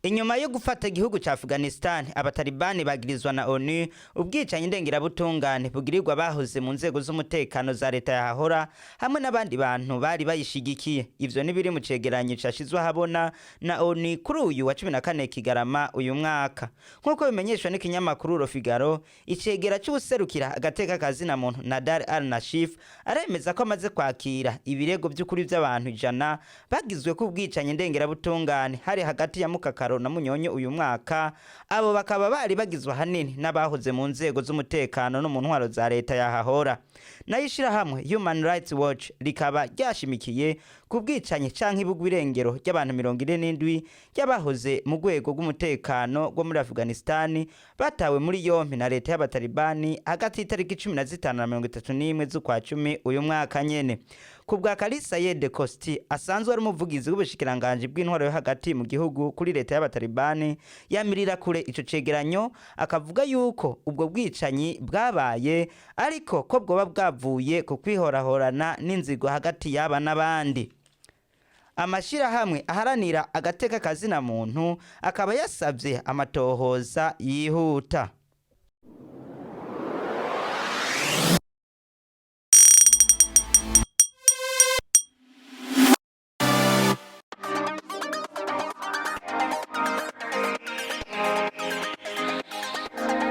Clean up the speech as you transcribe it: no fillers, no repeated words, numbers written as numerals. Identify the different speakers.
Speaker 1: Inyuma yo gufata igihugu ca Afghanistan, abatalibani bagirizwa na ONU ubwicanyi ndengerabutungane bugirirwa bahoze mu nzego z'umutekano za leta yahahora hamwe n'abandi bantu bari bayishigikiye. Ivyo ni biri mu cegeranyo cashizwe ahabona na ONU kuri uyu wa 14 Kigarama uyu mwaka. Nk'uko bimenyeshwa n'ikinyamakuru Le Figaro, icegera c'uwuserukira agateka kazina muntu Nadal Al-Nashif aremeza ko amaze kwakira ibirego vy'ukuri vy'abantu 100 bagizwe ku bwicanyi ndengerabutungane hari hagati ya Mukakaro na Munyonyo uyu mwaka. Abo bakaba bari bagizwe ahanini n'abahoze mu nzego z'umutekano no mu ntwaro za leta yahahora. Nayo ishirahamwe Human Rights Watch rikaba ryashimikiye ku bwicanyi canke ibugwa irengero ry'abantu 47 ry'abahoze mu rwego rw'umutekano rwo muri Afghanistan batawe muri yompi na leta y'abatalibani hagati y'itariki 15 na 31 z'ukwa cumi uyu mwaka nyene. Ku bwa Kalisa Yede Kosti, asanzwe ari umuvugizi w'ubushikiranganji bw'intwaro yo hagati mu gihugu kuri leta y'abatalibani, yamirira kure ico cegeranyo, akavuga yuko ubwo bwicanyi bwabaye ariko ko bwoba bwavuye ku kwihorahorana n'inzigo hagati y'aba n'abandi. Amashirahamwe aharanira agateka kazina muntu akaba yasavye amatohoza yihuta.